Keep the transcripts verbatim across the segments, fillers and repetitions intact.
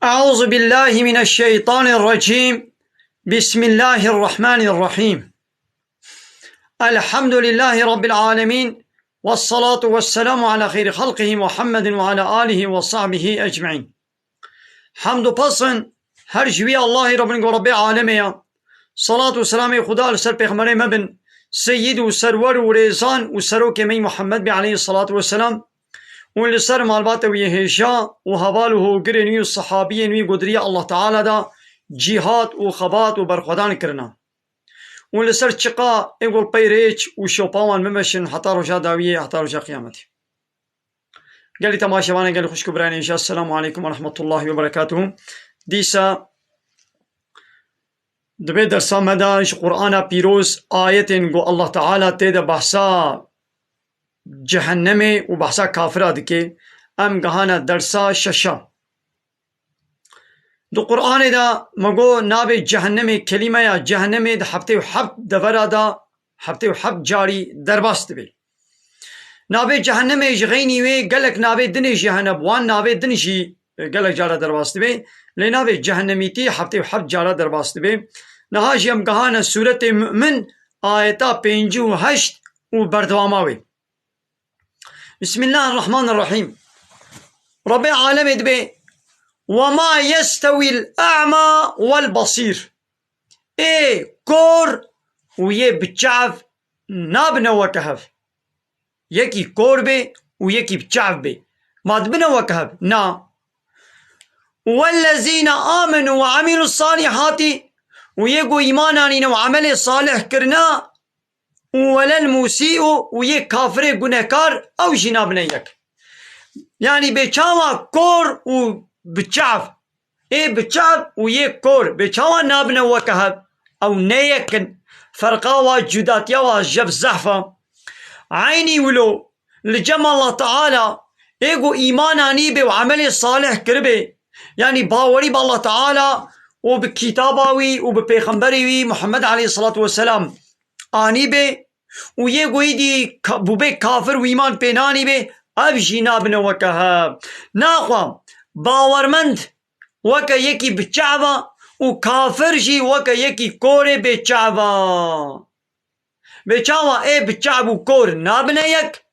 أعوذ بالله من الشيطان الرجيم. بسم الله الرحمن الرحيم. الحمد لله رب العالمين. والصلاة والسلام على خير خلقه محمد وعلى آله وصحبه أجمعين. Hemd û pesn her ji wî Allahî re bin ku Rebbê alemê ya. Salat û selamê Xuda li ser pêxemberê me bin, seyyid û serwer û rêzan û serokê me yî Muhammed bê aleyhî salatu weselam û li ser malbata wî hêja û heval û hogirên wî û sehabiyên wî ku di riya Allah Teala de cîhat û xebat û berxwedan kirina. Û li ser çiqa ê ku li pey rêç û şopa wan bimeşin heta roja dawiyê, heta roja qiyametê. Gelî temaşevanên gelî xwişk û birayên hêja, Esselamu aleykum ve rahmetullahi ve berekatuhu. Dîsa di vê dersa me de ji Qur'ana pîroz ayetên ku Allah Teala tê de behsa cehennemê û behsa kafira dike, em gehane dersa şeşa. Di Qur'anê de me got navê cehennemê, kelîmeya cehennemê di heftê û heft devera de heftê û heft carî derbas dibe. Navê cehennemê ji xeynî wê gelek navê dinê jî hene, bi wan navê din jî, e, gelek cara derbas dibe. Lê navê cehennemîtî heftê û heft cara derbas dibe. Niha jî em gehane sûretê Mu'min, ayeta pêncî û heşt û berdewama wê. Bismillahirrahmanirrahîm. Rebbê alemê dibê: "Ve ma yestewîl a'ma wel basîr." Ê kor û yê bi çav nabine weke hev. Yekî kor bê û yekî bi çav bê. Ma dibine weke hev? Na. "Wellezîne amenu ve amilus salihati", û yê ku îman anîne û emelê salih kirine, û welel musî'u, û yê kafirê gunehkar, ew jî nabine yek. Yanî bê çawa kor û bi çav, ê bi çav û yê kor bê çawa nabine weke hev? Ew ne yek in. Ferqa wa, cudatiya wa jev zehf e. Eynî wilo li cem Allah Teala ê ku îman anîbê û emelê salih kiribê, yanî bawerî bi Allah Teala û bi kitaba wî û bi pêxemberê wî Muhammed aleyhisselatu vesselam anîbê û yê ku îdî ka-, bûbê kafir û îman pê nanîbê, ev jî nabine weke hev. Naxwe bawermend weke yekî bi çav e û kafir jî weke yekî korê bê çav e. Bê çawa ê bi çav û kor nabine yek,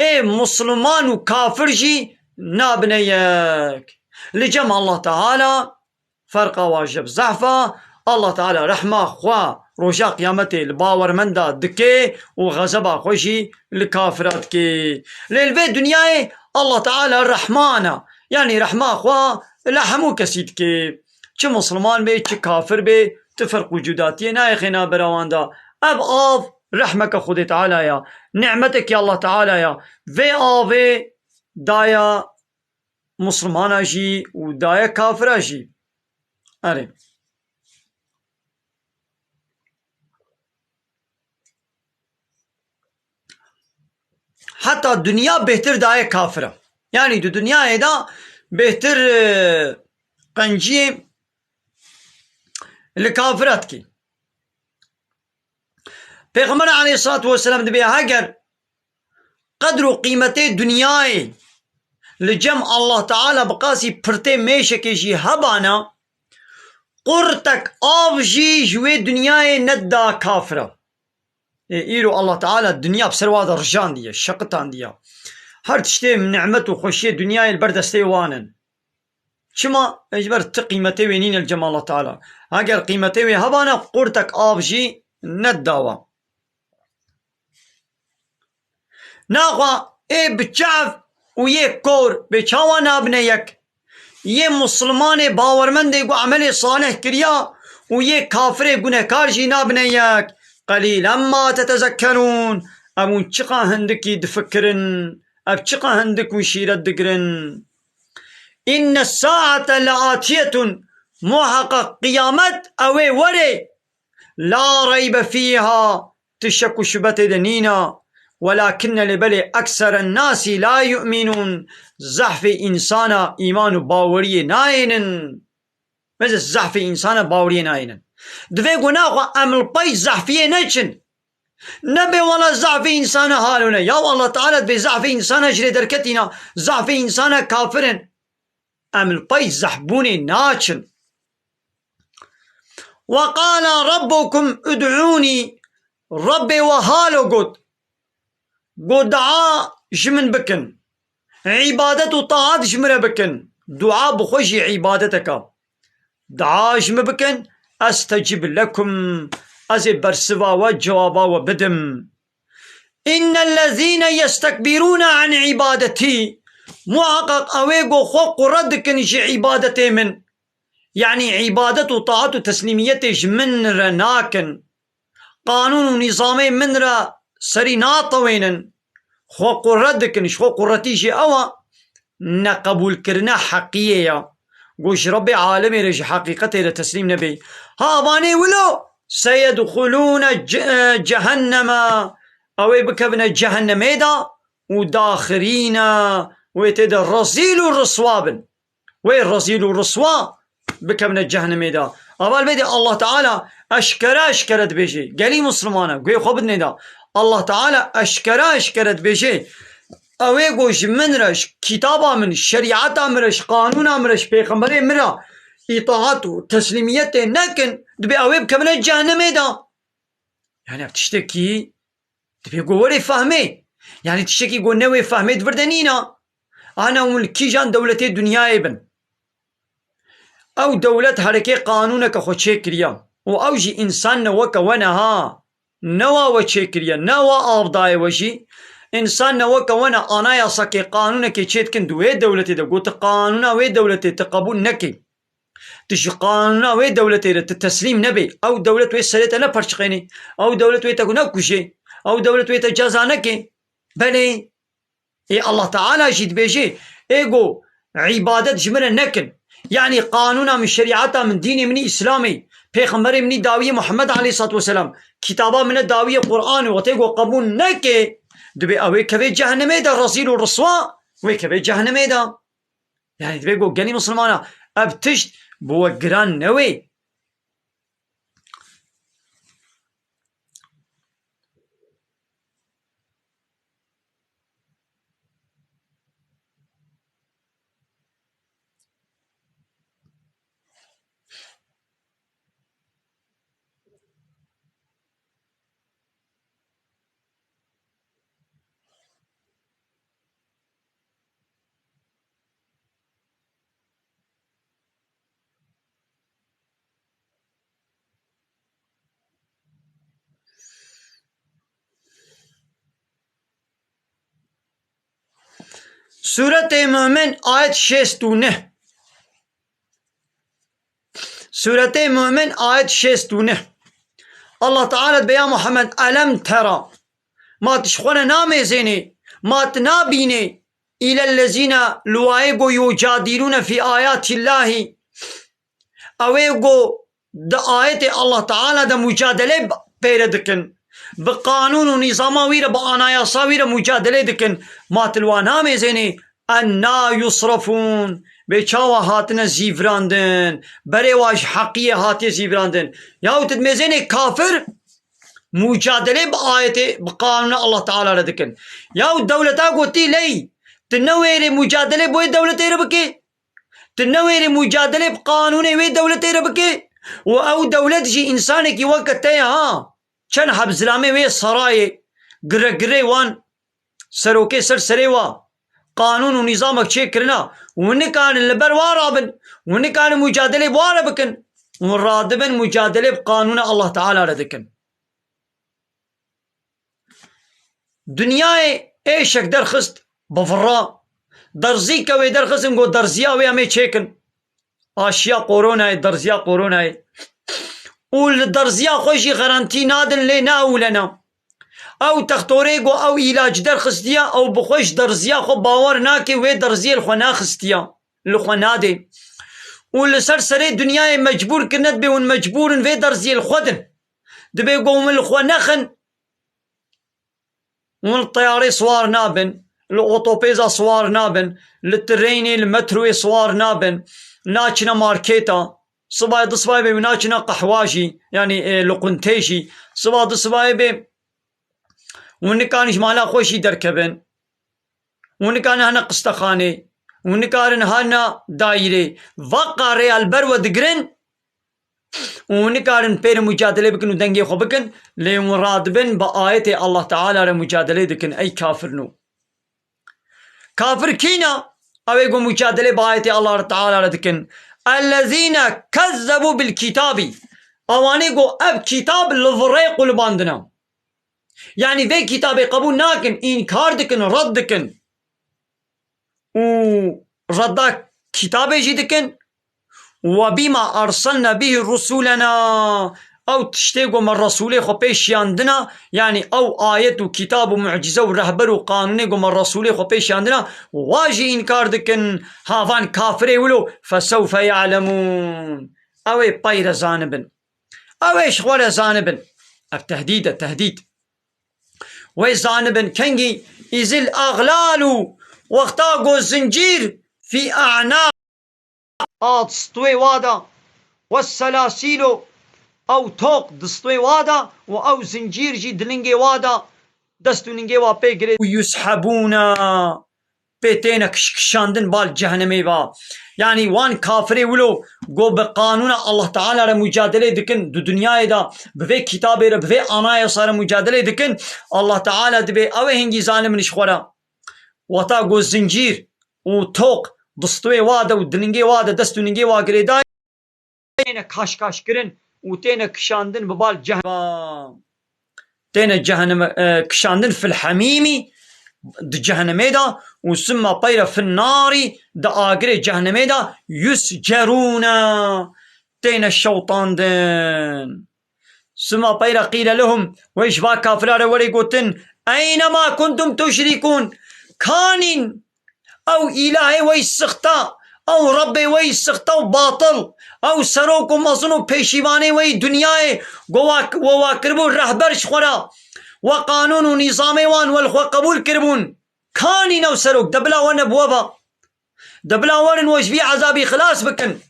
ê musliman û kafir jî nabine yek. Li cem Allah Teala ferqa wa jeb zehf e. Allah Teala rehma xwe roja qiyametê li bawermenda dike û xezeba xwe jî li kafira dike. Lê li vê dinyayê Allah Teala rehman e. Yanî rehma xwe li hemû kesî dike. Çi musliman bê, çi kafir bê, tu ferq û cudatiyê nayê navbera wan de. Ev av rehmeke Xwedê Teala ya, nîmetekî Allah Teala ya. Vê avê daye muslimana jî û daye kafira jî. Erê. Heta dinya bêhtir daye kafira. Yanî di dinyayê de bêhtir, e, qenciyê li kafira dikî. Pêxember aleyhissalatu vesselam dibê heger qedr û qîmetê dinyayê li cem Allah Teala bi qasî pirtê mêşekê jî hebana, qurtek av jî ji wê dinyayê nedida kafira. Ê, îro Allah Teala dinya bi ser wa de rijandiye, şeqitandiye. Her tiştê nimet û xweşiyê dinyayê li ber destê wan in. Çima? Ji ber ti qîmetê wê nîne li cem Allah Teala. Heger qîmetê wê hebana, qurtek av jî nedidawa. Naxwe ê bi çav û yê kor bê çawa nabine yek? Yê muslimanê bawermendê ku emelê salih kiriya û yê kafirê gunehkar jî nabine yek. Qelîlen ma tetezekkerûn. Ev hûn çiqa hindikî difikirin? Ev çiqa hindik hûn şîret digirin? Inne saate leatiyetun. Muheqeq qiyamet ew ê were. La reybe fîha, tu şek û şubetê de nîna. Welakinne lê belê ekseren nasî la yu'minûn, zehfê însana îman û baweriyê nayênin. Meze zehfê însana baweriyê nayênin. Divê ku naxwe em li pey zehfiyê neçin. Nebe wela zafê însana halone. Ya Allah Teala dibê zafê însana ji rê derketîna, zafê însana kafir in. Em li pey zehbûnê naçin. Ve qala rabbukum ud'ûnî. Rabbê we halo got. Got, dua ji min bikin. Îbadet û taat ji min re bikin. Dua bi xwe jî îbadeteke. Dua ji min bikin, estecib lekum. Ez ê bersiva we, cewaba we bidim. Innellezîne yestekbirûne an îbadetî. Muhaqqaq ew ê ku xwe qure dikin ji îbadetê min. Yanî îbadet û taat û teslîmiyetê ji min re nakin. Qanûn û nîzamê min re serî natewênin. Xwe qure dikin, ji xwe quretî jî ew e, neqebûlkirina heqiyê ya. Ku ji Rebbê alemê re, ji heqîqetê re teslîm nebê. Ha, evanê wilo, seyedxulûne ce-, cehenneme. Ew ê bikevine cehennemê de û daxirîne, wê tê de rezîl û riswa bin. Wê rezîl û riswa bikevine cehennemê de. Ava li vê de Allah Teala eşkere eşkere dibêje. Gelî Mislimana, guhê xwe bidinê de. Allah Teala eşkere eşkere dibêje. Ew ê ku ji min re, ji kitaba min, ji şerîeta min re, ji qanûna min re, ji pêxemberê min re îtaat û teslîmiyetê nekin, dibê ew ê bikevine cehennemê de. Yani ev tiştekî Dibê ku werê fehmê. Yanî tiştekî ku newê fehmê di vir de nîna. Ana hûn li kîjan dewletê dinyayê bin. Ew dewlet herikê qanûneke xwe çêkiriya. Û ew jî însan ne weke we ne ha. Ne wa we çêkiriye, ne wa av daye we jî. Însan ne weke we ne anayasakê qanûnekê çêdikin di wê dewletê de. Got tu qanûna wê dewletê tu qebûl nekê. Tu ji qanûna wê dewletê re tu teslîm nebê. Ew dewlet wê serê te neperçiqênê. Ew dewlet wê te nekujê. Ew dewlet wê te ceza nekê. Belê. Ê Allah Teala jî dibêje, ê go îbadet ji min re nekin. Yanî qanûna min, şerîeta min, dînê min î Îslamê, pêxemberê min î dawiyê Muhammed aleyhissalatu vesselam, kitaba min e dawiyê Qur'anê, wextê go qebûl neke, dibê ew ê kevê cehennemê de rezîl û riswa, wê kevê cehennemê de. Yani dibê go gelî Misilmana ev tişt bi we giran newê. Sûretê Mu'min, ayet şêst û neh. Sûretê Mu'min, ayet şêst û neh. Allah Teala dibe ya Muhammed, elem tera. Ma tu ji xwe ne namêzênê, ma tu nabînê, îlellezîne, li wayê go yocadîlûne fî ayatîllahî. Ew ê go di ayetê Allah Teala de mucadele pêre dikin. Bi qanûn û nîzama wî re, bi anayasa wî re mucadele dikin. Ma tu li wan namêzênê, enna yusrafûn. Bê çawa hatine zîvirandin. Berê wa ji heqiyê hatiye zîvirandin. Yahu tu dimêzênê kafir mucadele bi ayetê, bi qanûna Allah Teala re dikin. Yahu dewleta gotî ley, tu newêrê mucadele bo yê dewletê re bikê. Tu newêrî mucadelê bi qanûnê wê dewletê re bike û ew dewlet jî însanekî weke te ye ha. Çend heb zilamê wê sarayê, giregirê wan, serokê ser serê wa, qanûn û nîzamek çêkirina, hûn nikarin li ber wa rabin, hûn nikarin mucadelê bi wa re bikin. Hûn radibin mucadelê bi qanûna Allah Teala re dikin. Dinyayê êşek derxist bi vira. Derzîke wê derxistin, got derziya wê em ê çêkin. Aşiya koronayê, derziya koronayê. Û li derziya xwe jî garantî nadin, lê neewlena. Ew textorê got ew îlac derxistiye, ew bi xwe ji derziya xwe bawer nake, wê derziyê li xwe naxistiya, li xwe nadê. Û li ser serê dinyayê mecbûr kirine, dibê hûn mecbûr in vê derziyê li xwe din. Dibê got hûn li xwe nexin, hûn li teyarê siwar nabin, li otopêza siwar nabin, li tireynê, li metroyê siwar nabin, naçine markêta, sibayê du sibayê bê naçine qehwa jî, yanî, e, li quntê jî, siba du sibayê bê Hûn nikarin ji mala xwe jî derkevin. Hûn nikarin hene qistexanê. Hûn nikarin hene dayîrê. Veqa rêya li ber we digirin û hûn nikarin pê re mucadelê bikin û dengê xwe bikin, lê hûn radibin bi ayetê Allah Teala re mucadelê dikin, ey kafirno. Kafir kî ne? Ew ê ku mucadelê bi ayetê Allah Teala re dikin. Ellezîne kezzebu bil kîtabî. Ewanê ku ev kîtab li virê qulibandine. Yanî vê kîtabê qebûl nakin, înkar dikin, red dikin. Û redda kîtabê jî dikin. Ve bîma erselne bihî rusulena. Ew tiştê ku me Resûlê xwe pê şiyandina, yanî ew ayet û kitab û mucîze û rehber û qanûnê ku me Resûlê xwe pê şiyandina, wa jî înkar dikin. Ha van kafirê wilo, fesewfe ya'lemûn. Ew ê pey re zanibin. Ew ê ji xwe re zanibin. Ev tehdîd e, tehdîd. Wê zanibin kengî, izil aglalu, wexta ku zincîr fî a'naq, a distwê wa de, we selasîlo, ew toq distwê wa de û ew zincîr jî di lingê wa de, dest û lingê wa pê girê û yushebûne, pê têne kiş-, kişandin bal cehennemê va. Yanî wan kafirê wilo go bi qanûna Allah Teala re mucadelê dikin, di dinyayê de bi vê kitabê re, bi vê anayasa re mucadelê dikin, Allah Teala dibê ew ê hingî zalim ji xwe re. Wata go zincîr û toq distwê wa de û di lingê wa de, dest û lingê wa girêdayî, têne kaşkaş kirin û têne kişandin bi bal cehennem. Têne cehennem, e, kişandin fil hemîmî, di cehennemê de, û summa peyre fin narî, di agirê cehennemê de, yuscerûne, têne şewtandin. Suma peyre qîle lehum, wê ji va kafira re werê gotin, eyne ma kuntum tuşrikûn, kanîn ew îlahê wey sixta, ew Rebbê wey sixta û batil, ew serok û mezin û pêşîvanê wey dinyayê, go wa, we wa kiribû rehber ji xwe re, we qanûn û nîzamê wan we li xwe qebûl kiribûn. Kanîn ew serok, de bila we nebûwe ba. De bila werin we ji vî ezabî xilas bikin.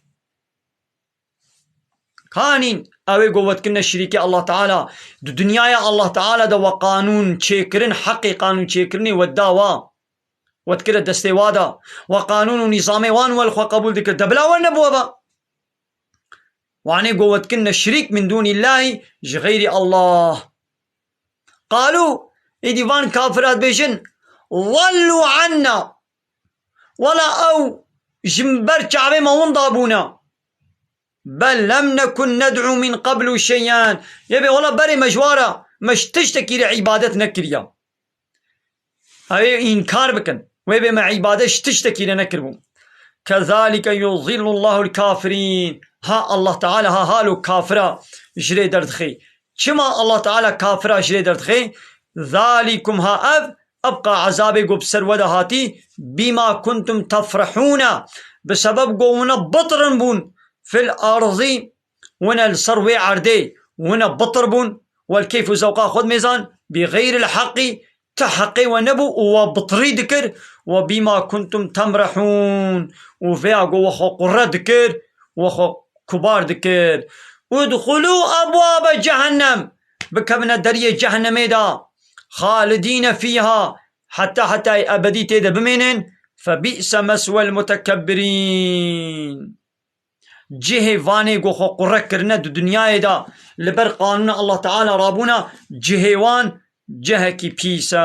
Kanîn, ew ê ku we dikirine şirîkê Allah Teala. Di dinyaya Allah Teala de we qanûn çêkirin, heqê qanûn çêkirinê we da wa. We dikire destê wa da. We qanûn û nîzamê wan we li xwe qebûl dikir. De bila we nebûwe ba. Wanê ku we dikirine şirîk min dûnî Llahî ji xeyrî Allah. Qalû, êdî van kafira dibêjin, zallû anna. Wela ew ji ber çavê me winda bûne. Bel lem nekun ned'u min qablu şey'an. Yê bê wela berê me ji wa re, me ji tiştekî re îbadet nekiriye. Ew ê înkar bikin. Wê bê me îbadet ji tiştekî re nekiribû. Kezalike yuzillullahul kafirîn. Ha Allah Teala ha halo kafira ji rê derdixê. Çima Allah Teala kafira ji rê derdixê? Zalikum ha ev, ebqa ezabê ku bi ser we de hatî, bîma kuntum tefrihûne, bi sebeb ku wine bitrin bûn fil arzî, wine li ser wê erdê, wine bitir bûn, wel keyf û zewqa xwe dimêzan, bi xeyril heqî, ti heqê we nebû û we bitirî dikir, we bîma kuntum temrehûn, û vêya ku we xwe qure dikir, we xwe kubar dikir. Udxulû ebwabe cehennem, bikevine deriyê cehennemê de, xalidîne fîha, heta hetayê ebedî tê de bimênin, febî'se meswel mutekebbirîn. Cihê vanê ku xwe qure kirine di dinyayê de, li ber qanûna Allah Teala rabûne, cihê wan cihekî pîs e.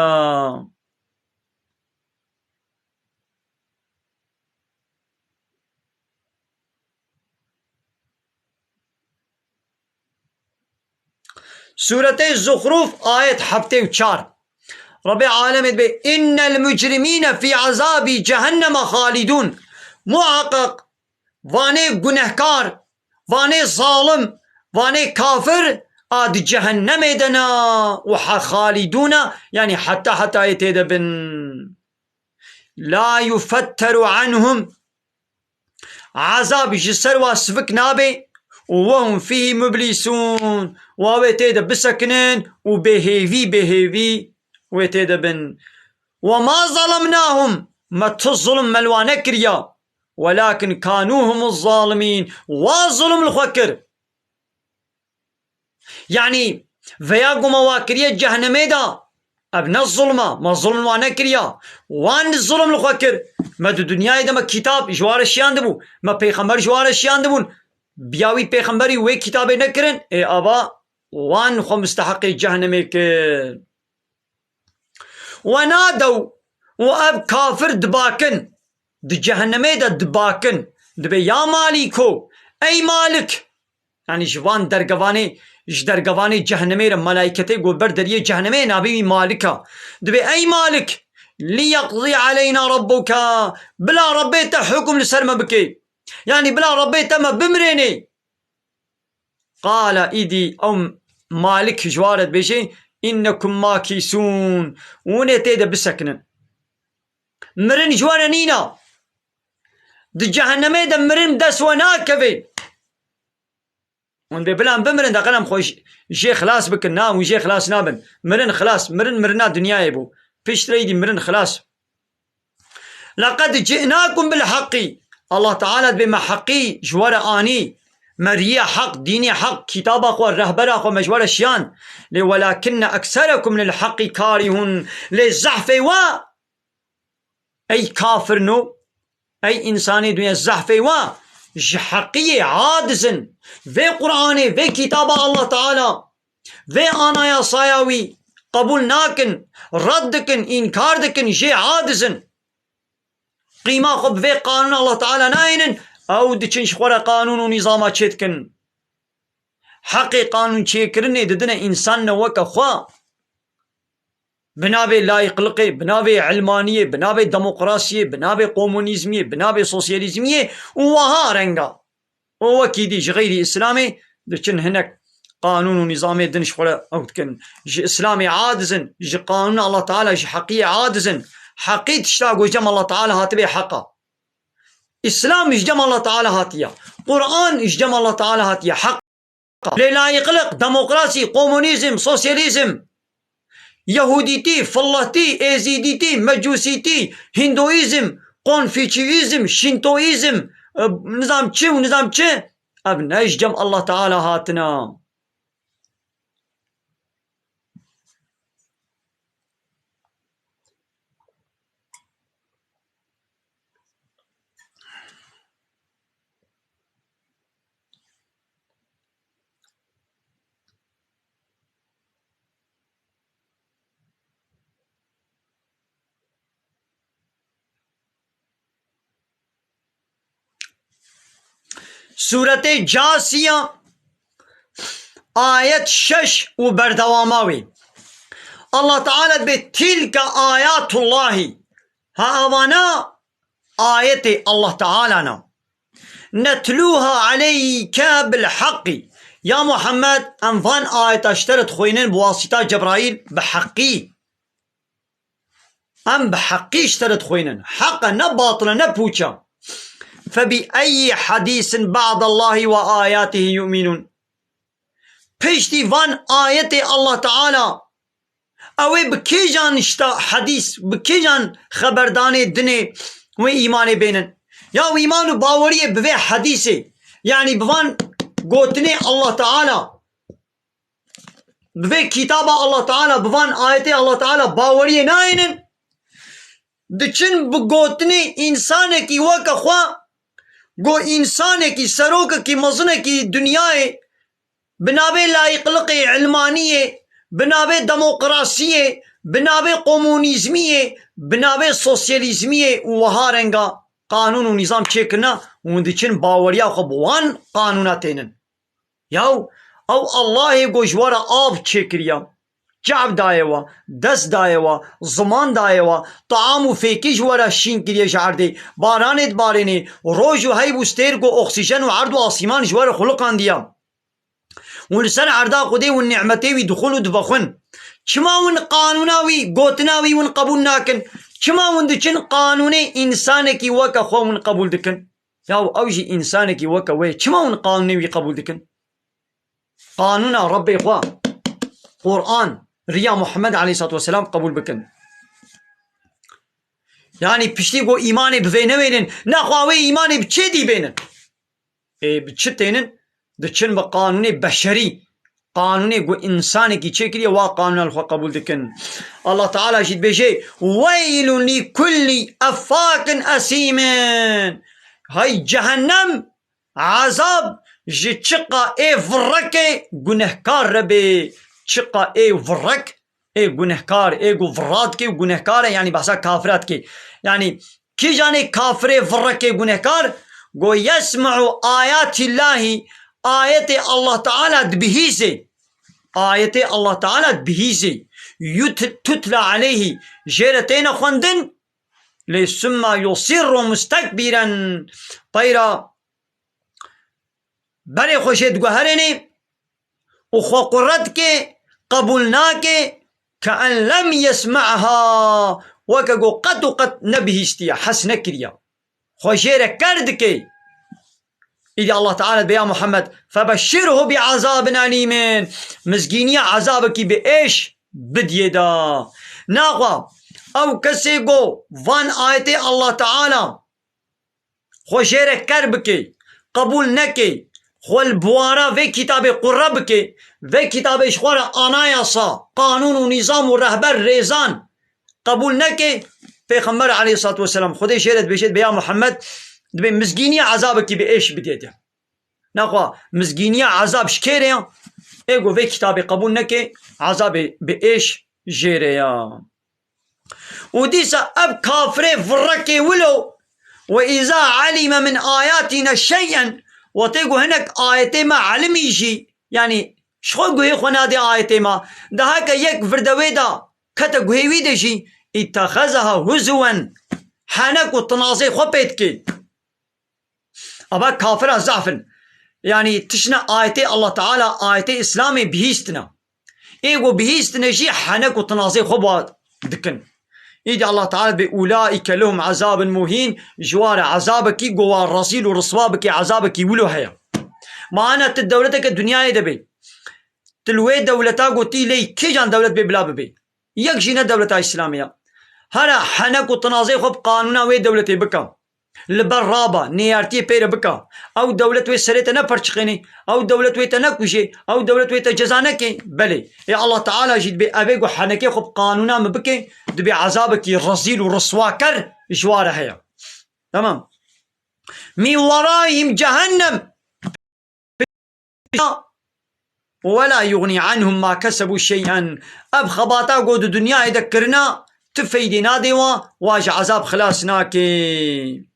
Sûretê Zuxruf, ayet heftê û çar. Rebê alemê dibê, innel mucrimîne fî ezabî cehenneme xalidûn. Muhaqqeq vanê gunehkar, vanê zalim, vanê kafir a di cehennemê de ne û he xalidûne, yanî heta hetayê tê de bin. La yufetteru anhum. Ezab ji ser wa sivik nabe û wehum fîhî mublîsûn. Wa wê tê de bisekinin û bêhêvî, bêhêvî wê tê de bin. Ve ma zalemnahum. Me tu zulm me li wa nekiriya. Welakin kanû humuz zalimîn. Wa zulm li xwe kir. Yanî, veya ku me wa kiriye cehnemê de, Ev ne zulm e, me zulm wan nekiriya. Wan zulm li xwe kir. Me di dinyayê de me kitab ji wan re şiyandibû. Me pêxember ji wan re şiyandibûn. Biya wî pêxemberî wê kitabê nekirin, ê ava wan xwe musteheqê cehennemê kir. Wenadew û ev kafir dibakin, di cehennemê de dibakin, dibê ya Malîko, ey Malik, yanî ji van dergevanê, ji dergevanê cehennemê re melaîketê got ber deriyê cehennemê navê wî Malik e. Dibê ey Malik, lî yeqzî eleyna rabbuka, bila Rebbê te hukm li ser me bike. Yanî bila Rebbê te me bimirênê. Qala, îdî ew Malik ji wan re dibêje, înnekum makîsûn, hûn ê tê de bisekinin. Mirin ji we re nîna. Di cehennemê de mirin dest we nakeve. Hûn dê bila em bimirin, de qelem xwe j-, jê xilas bikin. Na, hûn jê xilas nabin. Mirin xilas, mirin mirina dinyayê bû. Piştre îdî mirin xilas. Leqed ci'nakum bil haqqî. Allah Teala dibê me heqî ji we re anî. Me riya heq, dînê heq, kitaba xwe, rehbera xwe me ji we re şiyan. Lê welakinne ekserekum lil haqqî karihun. Lê zehfê we, ey kafirno, ey însanê dunya, zehfê we ji heqiyê aciz in. Vê Qur'anê, vê kitaba Allah Teala, vê anayasaya wî qebûl nakin, red dikin, înkar dikin, jê aciz in. Qîma xwe bi vê qanûna Allah Teala nayênin, ew diçin ji xwe re qanûn û nîzama çê dikin. Heqê qanûn çêkirinê didine însan ne weke xwe. Bi navê layîqliqê, bi navê ilmaniyê, bi navê demokrasiyê, bi navê komunîzmiyê, bi navê sosyalîzmiyê û wiha renga. Û wekî dî ji xeyrî Îslamê diçin hinek qanûn û nîzamê din ji xwe re ew dikin. Ji Îslamê aciz in, ji qanûna Allah Teala, ji heqiyê aciz in. Heqî tişta ku ji cem Allah Teala hatibê heq e. Îslam ji cem Allah Teala hatiye. Qur'an ji cem Allah Teala hatiye. Heq. Lê layîqliq, demokrasî, komunîzm, sosyalîzm, yehûdîtî, filletî, êzîdîtî, mecûsîtî, hinduîzm, konfûçyîzm, şîntoîzm, e, nizam çi û nizam çi, ev ne ji cem Allah Teala hatine. Sûretê Casiya, ayet şeş û berdewama wê. Allah Teala dibê, "Tilke ayatullahî." Ha, avana ayetê Allah Teala ne. "Netlûha aleyke bil haqqî." Ya Muhammed, em van ayeta ji te re dixwînin bi wasîta Cebraîl bi heqî. Em bi heqî ji te re dixwînin. Heq e, ne batil e, ne pûç e. "Fe bi eyyi hadîsin ba'dallahî ve ayatihî yu'minûn." Piştî van ayetê Allah Teala, ew ê bi kîjan şta hedîs, bi kîjan xeberdanê dinê wê îmanê bênin? Ya wî îman û baweriyê bi vê hedîsê, yanî bi van gotinê Allah Teala, bi vê kitaba Allah Teala, bi van ayetê Allah Teala baweriyê nayênin, diçin bi gotinê însanekî weke xwe, go însanekî, serokekî, mezinekî dinyayê, bi navê layîqliqê, ilmaniyê, bi navê demokrasiyê, bi navê komunîzmiyê, bi navê sosyalîzmiyê û wiha renga qanûn û nîzam çêkirine, hûn diçin baweriya xwe bi wan qanûna tênin. Yaw, ew Allahê ku ji we re av çêkiriye, çav daye we, dest daye we, ziman daye we, taam û fêkî ji we re şîn kiriye ji erdê, baranê dibarênê, roj û heyv û stêrk û oksîjen û erd û asîman ji we re xuliqandiye. Hûn li ser erda Xwedê hûn nîmetê wî dixwin û divexwin. Çima hûn qanûna wî, gotina wî hûn qebûl nakin? Çima hûn diçin qanûnê însanekî weke xwe hûn qebûl dikin? Yaw ew jî însanekî weke we ye. Çima hûn qanûnê wî qebûl dikin? Qanûna Rebbê xwe, Quran, riya Muhammed aleyhissalatu vesselam qebûl bikin. Yanî piştî ku îmanê bi vê nebênin, nexwe wê îmanê bi çê dî bênin? Ê, bi çi tênin? Diçin bi qanûnê beşerî, qanûnê ku însanekî çêkiriye, wa qanûna li xwe qebûl dikin. Allah Teala jî dibêje, "Weylun li kullî effakin esîmin." Hay cehennem, ezab ji çiqa ê virrekê gunehkar re bê. Çiqa ê virrek, ê gunehkar, ê ku virra dike û gunehkar e, yanî behsa kafira dike. Yanî kîjanê kafirê virrekê gunehkar, go yesma'u ayatillahî, ayetê Allah Teala dibihîzê. Ayetê Allah Teala dibihîzê. Yut-, tutla aleyhî, jê re têne xwendin, lê summa yusirru mustekbiren. Peyra berê xwe jê diguherênê û xwe qure dike, qebûl nake, ke en lem yesme'ha, weke ku qet û qet nebihîstiye, hes nekiriye. Xwe jê re ker dike. Îdî Allah Teala dibê, ya Muhammed, febeşşirhu bi azabin elîmin. Mizgîniya azabekî bi êş bidiyê da. Naxwe, ew kesê ku van ayetê Allah Teala xwe jê re ker bike, qebûl neke, xwe li buwara vê kitabê qure bike, vê kitabê ji xwe re anayasa, qanûn û nîzam û rehber rêzan qebûl neke, Pêxember aleyhissalatu vesselam Xwedê jê re dibêje, dibê ya Muhammed, dibê mizgîniya ezabekî bi êş bidê de. Naxwe mizgîniya ezab ji kê re ye? Ê ku vê kitabê qebûl neke, ezabê bi êş jê re ye. Û dîsa ev kafirê virrekê wilo, "Ve îza alîme min ayatîne şey'en", wextê ku hinek ayetê me elimî jî, yanî ji xwe guhê xwe nadê ayetê me, daha ke yek virde wê de kete guhê wî de jî, "îtexezeha huzuwen", henek û tinazê xwe pê dike. Ava kafira zaf in. Yanî tiştine ayetê Allah Teala, ayetê Îslamê bihîstine. Ê ku bihîstine jî henek û tinazê xwe ba dikin. Îdî Allah Teala dibê, "Ulaîke lehum azabun muhîn", ji wa re azabekî ku wa rezîl û riswa bike, azabekî wilo heye. Mana tu dewleteke dinyayê de bê. Tu li wê dewleta ku tî lê kîjan dewlet bê bila bibê. Yek jî ne dewleta Îslamê ya. Here henek û tinazê xwe bi qanûna wê dewletê bike. Li ber raba, nêyartiyê pê re bike. Ew dewlet wê serê te neperçiqênê, ew dewlet wê te nekujê, ew dewlet wê te ceza neke. Belê. Ê Allah Teala jî dibê evê ku henekê xwe bi qanûna min bike, dibê ezabekî rezîl û riswaker ji wa re heye. Tamam. Min weraihim cehennem. Ve la yugnî anhum ma kesebû şey'en. Ev xebata ku di dinyayê de kirina, ti feydê nadê wa, wa ji ezab xilas nake.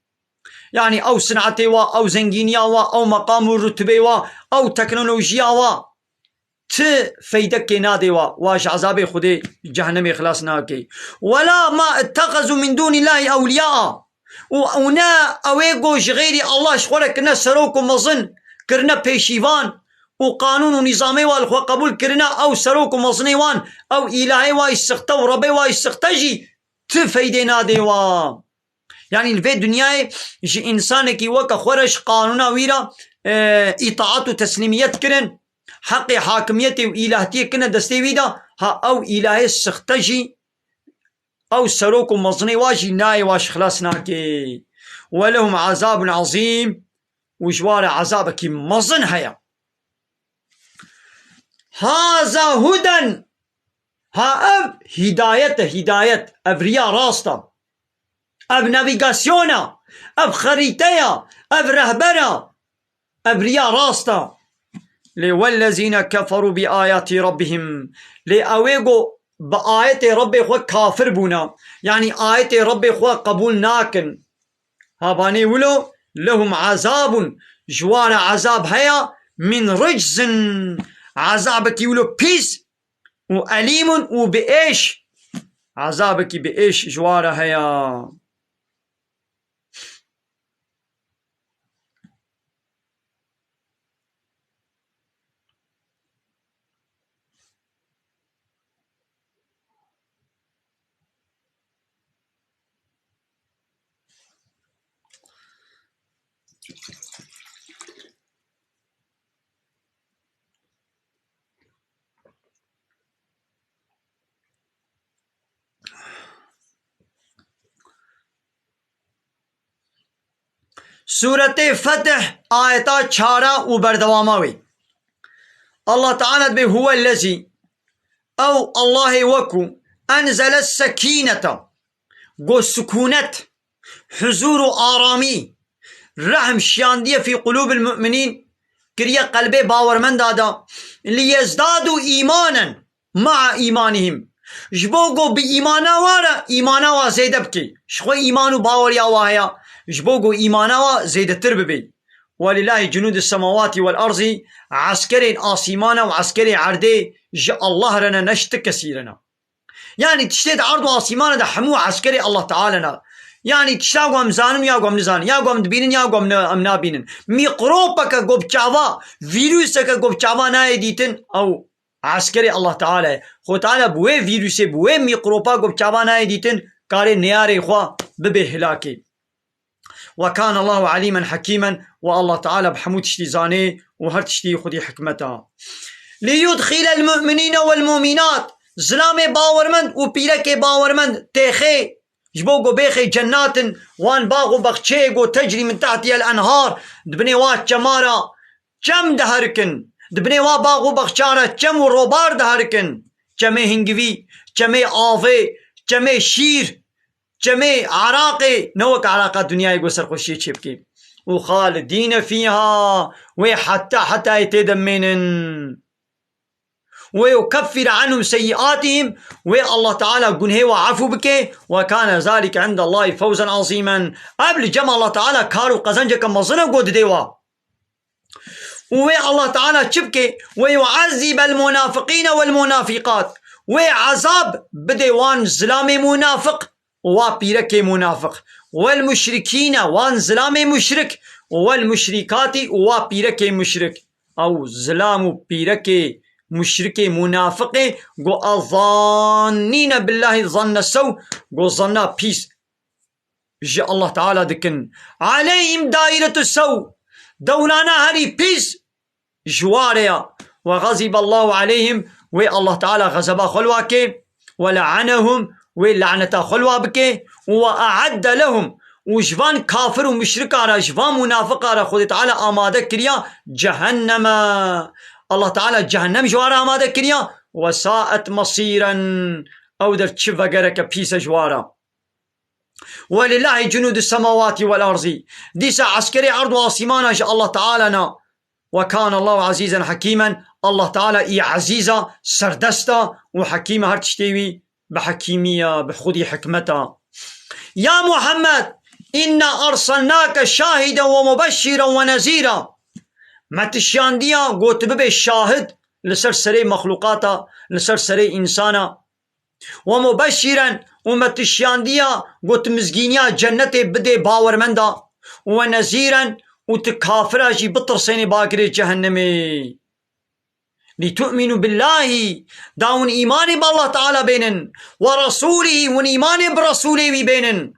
Yanî ew sinetê wa, ew zengîniya wa, ew meqam û rutubê wa, ew teknolojiya wa, ti feydekê nadê wa, wa ji ezabê Xwedê cehennemê xilas nake. Wela ma ittexezu min dûnîllahî ewliyaa. Û, û ne ew ê ku ji xêrî Allah ji xwe re kirine serok û mezin, kirine pêşîvan û qanûn û nîzamê wa li xwe qebûl kirine, ew serok û mezinê wan, ew îlahê wa yî sixte û rebê wa yî sixte jî ti feydê nadê wa. Yanî li vê dinyayê ji însanekî weke xwe re ji qanûna wî re, e, îtaat û teslîmiyet kirin, heqê hakimiyetê û îlahtiyê kirine destê wî de, ha ew îlahê sixte jî, ew serok û mezinê wa jî nayê wa ji xilas nake. Welehum azabun azîm, û ji wa re ezabekî mezin heye. Haza huden, ha ev hîdayet e, hîdayet, ev riya rast e. Ev navîgasyon e, ev xerîte ye, ev rehber e. Ev riya rast e. Lê wellezîne keferû bi ayatî rabbihim. Lê ew ê ku bi ayetê Rebbê xwe kafir bûne, yanî ayetê Rebbê xwe qebûl nakin. Havanê wilo, lehum azabun, ji wan re azab heye, min ricsin, azabekî wilo pîs, û elîmun û bi êş, azabekî bi êş ji wan re heye. Sûretê Fetih, ayeta çara û berdewama wê. Allah Teala dibê huwellezî, ew Allahê wekû, enzele sekînete, go sikûnet, huzûr û aramî, rehm şiyandiye fî qulûbil mu'minîn, kiriye qelbê bawermenda de, liyezdadû îmanen ma'a îmanihim. Ji bo ku bi îmana wa re îmana wa zêde bike. Ji xwe îman û baweriya wa heye. Ji bo ku îmana wa zêdetir bibe. Welillahî cunûdus semawatî wel erzî, eskerên asîmana û eskerê erdê ji Allah re ne, ne ji ti kesî re ne. Yanî tiştê di erd û asîmana de hemû eskerê Allah Teala ne. Yanî tişta ku em zanin ya ku em nizanin, ya ku em dibînin ya ku em ne-, em nabînin. Mîkropeke ku bi çava, vîruseke ku bi çava nayê dîtin, ew eskerê Allah Teala ye. Xwe Teala bi wê vîrusê, bi wê mîkropa ku bi çava nayê dîtin, karê neyarê xwe bibê hilakê. Ve kâne Allahu alîmen hekîmen, û Allah Teala bi hemû tiştî zanê û her tiştî xwedî hikmet e. Liyudxîlel mu'minîne wel mu'mînat, zilamê bawermend û pîrekê bawermend têxê, ji bo ku bêxê cennatin, wan bax û bexçeyê ku tecrî min tehtiyel enhar, di binê wa çemara çem diherikin, di binê wa bax û bexçara çem û robar diherikin, çemê hingivî, çemê avê, çemê şîr, çemê eraqê, ne wek eraqa dinyayê ku serxweşiyê çêbikê. Û xalidîne fîha, wê heta hetayê tê de mênin. Wê yukeffir anhum seyyiatihim, wê Allah Teala gunhê wa efû bike, ve kâne zalike indallahî fewzen azîmen. Ev li cem Allah Teala kar û qezenceke mezin e ku didê wa. Û wê Allah Teala çi bike? Wê yu'ezzîbel munafiqîne wel munafiqat. Wê ezab bide wan zilamê munafiq û wa pîrekê munafiq. Wel muşrikîne, wan zilamê muşrik. Û wel muşrikatî û wa pîrekê muşrik. Ew zilam û pîrekê muşrikê munafiqê, go ezannîne billahî zanne sew, go zanna pîs ji Allah Teala dikin. Aleyhim dairetu sew. Dewlana herî pîs ji wa re ya. Ve gaziballahu aleyhim, wê Allah Teala gazeba xwe li wa kê. Ve le'anehum, wê laneta xwe li wa bike. Ve a'edde lehum, û ji van kafir û muşrika re, ji van munafiqa re Xwedê Teala amade kiriya cehenneme. Allah Teala cehennem ji wa re amade kiriya. Ve sa'et masîren. Ew der çi vegereke pîs e ji wa re. Welillahî cunûdus semawatî wel erzî. Dîsa eskerê erd û asîmana ji Allah Teala ne. Ve kâne Allahu ezîzen hekîmen. Allah Teala î ezîz e, serdest e û hekîm e, her tiştê wî bi hekîmî ye, bi xwedî hikmet e. Ya Muhammed, inna erselnake şahiden ve mubeşşiren ve nezîra. Me tu şiyandiya, go tu bibe şahid li ser serê mexlûqata, li ser serê însana. Ve mubeşşiren, û me tu şiyandiya, go tu mizgîniya cennetê bidê bawermenda, û ve nezîren, û tu kafira jî bitirsênê bagirê cehennemê. Litu'minu billahî, da hûn îmanê bi Allah Teala bênin, ve resûlî, hûn îmanê bi Resûlê wî bênin.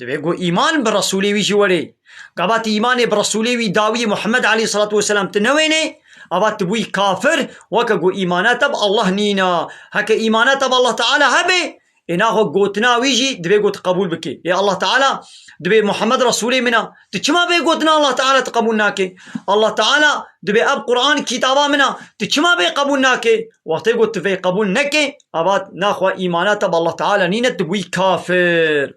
Divê ku îman bi Resûlê wî jî werê. Gava tu îmanê bi Resûlê wî dawiyê Muhammed aleyhissalatu vesselam tu newênê, ava tu bûyî kafir, weke ku îmana te bi Allah nîna. Heke îmana te bi Allah Teala hebe, ê naxwe gotina wî jî divê ku tu qebûl bikê. Ê Allah Teala dibê Muhammed Resûlê min a. Tu çima vê gotina Allah Teala tu qebûl nakê? Allah Teala dibê ev Quran kitaba min a. Tu çima vê qebûl nakê? Wextê ku tu vê qebûl nekê, ava naxwe îmana te bi Allah Teala nîne, tu bûyî kafir.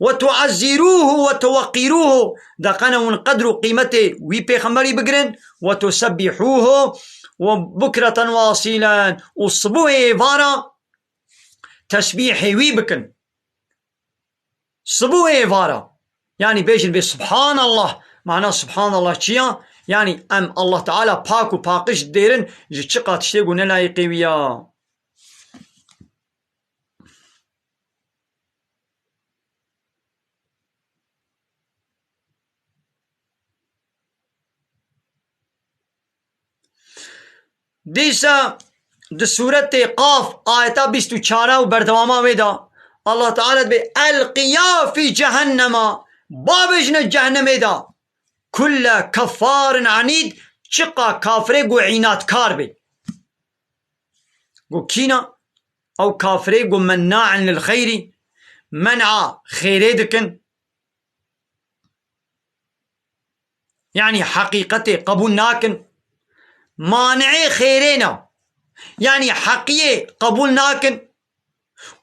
Ve tu'ezzîrûhu ve tuweqqîrûhu. Da qene hûn qedr û qîmetê wî pêxemberî bigirin. Ve tusebbihûhu ve bukreten ve asîlen. Û sibû êvara tesbîhê wî bikin. Sibû êvara. Yanî bêjin bê Subhanallah. Mana Subhanallah çi ya? Yanî em Allah Teala pak û paqij dêrin ji çiqa tiştê ku ne layîqê wî ya. Dîsa di sûretê Qaf ayeta bîst û çar û berdewama wê de Allah Teala dibê, "Elqiya fî cehennema", bavêjine cehennemê de. Kulle keffarin anîd, çiqa kafirê ku înatkar bê. Ku kîna? Ew kafirê ku menna'in lil xeyrî, men'a xêrê dikin. Yanî heqîqetê qebûl nakin. mani'ê xêrê ne. Yanî heqiyê qebûl nakin.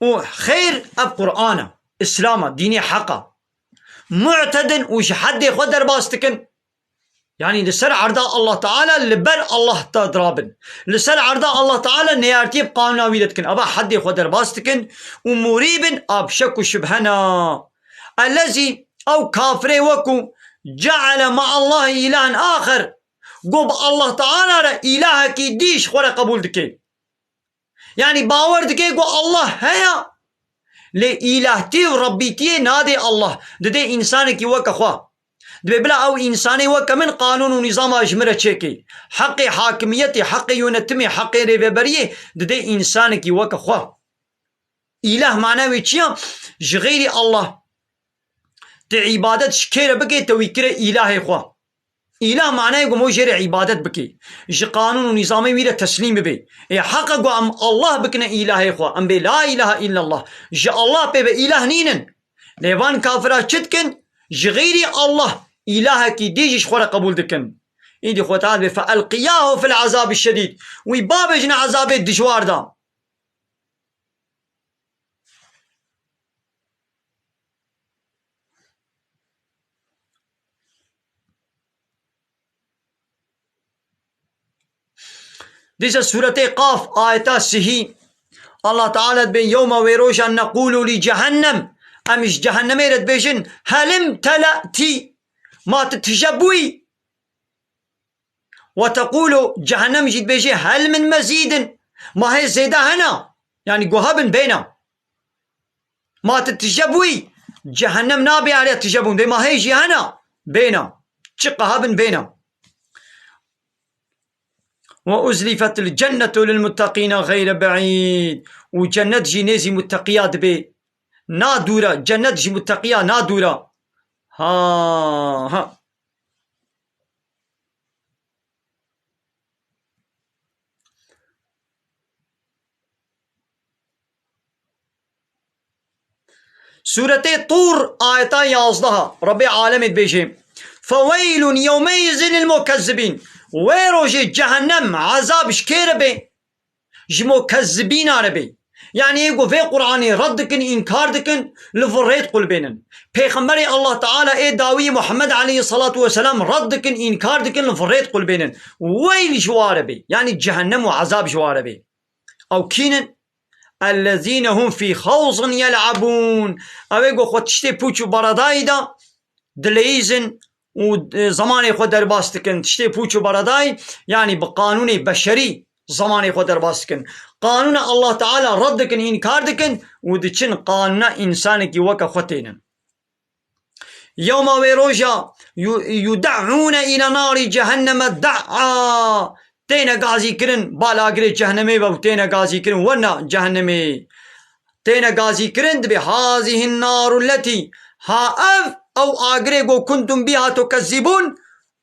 Û xêr ev Qur'an e, Îslam e, dînê heq e. Mu'tedin û ji heddê xwe derbas dikin. Yanî li ser erda Allah Teala li ber Allah te dirabin. Li ser erda Allah Teala neyartiyê bi qanûna wî re dikin. Eva heddê xwe derbas dikin û murîbin a bi şek û şibhe ne. Ellezî, ew kafirê we ku ceale me'allahi îlahen axer, ku bi Allah Teala re îlahekî dî ji xwe re qebûl dike. Yanî bawer dike ku Allah heye, lê îlahtî û rebbîtiyê nadê Allah, didê însanekî weke xwe. Dibê bila ew însanê weke min qanûn û nîzama ji min re çêkê. Heqê hakimiyetê, heqê yönetimê, heqê rêveberiyê didê însanekî weke xwe. Îlah mana wê çi ya? Ji xeyrî Allah. Tu îbadet ji kê re bikê, te wî kire îlahê xwe. Îlah manayê ku me jê re îbadet bikê. Ji qanûn û nîzamê wî re teslîm bibê. Ê heq e ku em Allah bikine îlahê xwe. Em bê la îlahe îllallah. Ji Allah pê ve îlah nînin. Lê van kafira çi dikin? Ji xeyrî Allah îlahekî dî jî ji xwe re qebûl dikin. Îdî Xwedê Teala dibê, "Fe elqiyahu fil azabî şedîd." Wî babêjine ezabê dijwar de. Dîsa sûretê Qaf, ayeta sihî, Allah Teala dibê, "Yewma", wê roja, "neqûlu li cehennem", em ji cehennemê re dibêjin, "Helim tele'tî", ma tu tije bûyî? "Ve teqûlu", cehennem jî dibêje, "Hel min mezîdin", ma hê zêde hene? Yanî ku hebin bêne. Ma tu tije bûyî, cehennem nabê alê tije bûn. Dê ma hê jî hene? Bêne. Çi qeha bin bêne. "Ve uzlifetil cennetu lil muttaqîne gayre be'îd." Û cennet jî nêzî mutteqiya dibê. Na dûre, cennet ji mutteqiya na dûre. Ha, ha. Sûretê Tûr, ayeta yazdeh, Rebbê alemê dibêje, "Feweylun yewmeyizin lil mukezzibîn." Wê rojê cehennem, ezab ji kê re bê? Ji mukezzibîna re bê. Yanî ê ku vê Qur'anê red dikin, înkar dikin, li vir rê diqulbênin. Pêxemberê Allah Teala ê dawî Muhammed aleyhissalatu vesselam red dikin, înkar dikin, li vir rê diqulbênin. Weyl ji wa re bê. Yanî cehennem û ezab ji wa re bê. Ew kî nin? "Ellezîne hum fî xawzin yel'abûn." Ew ê ku xwe tiştê pûç û beredayî de dileyîzin û, e, zemanê xwe derbas dikin. Tiştê pûç û beredayî, yanî bi qanûnê beşerî zemanê xwe derbas dikin. Qanûna Allah Teala red dikin, înkar dikin û diçin qanûna însanekî weke xwe tênin. Yewma, wê roja, yu-, yuda'ûne île narî cehenneme da''a. Têne gazî kirin, bal agirê cehennemê ve û têne gazî kirin, werna cehennemê. Têne gazî kirin, dibê, "Hazihin naru lletî." Ha ev, ew agirê go kuntum biha tukezzibûn.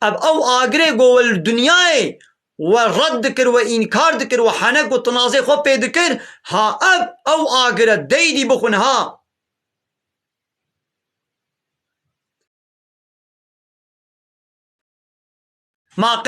Ev, ew agirê go we li dinyayê we red dikir, we înkar dikir, we henek û tinazê xwe pê dikir. Ha ev, ew agir e, deydî bixwin ha. Ma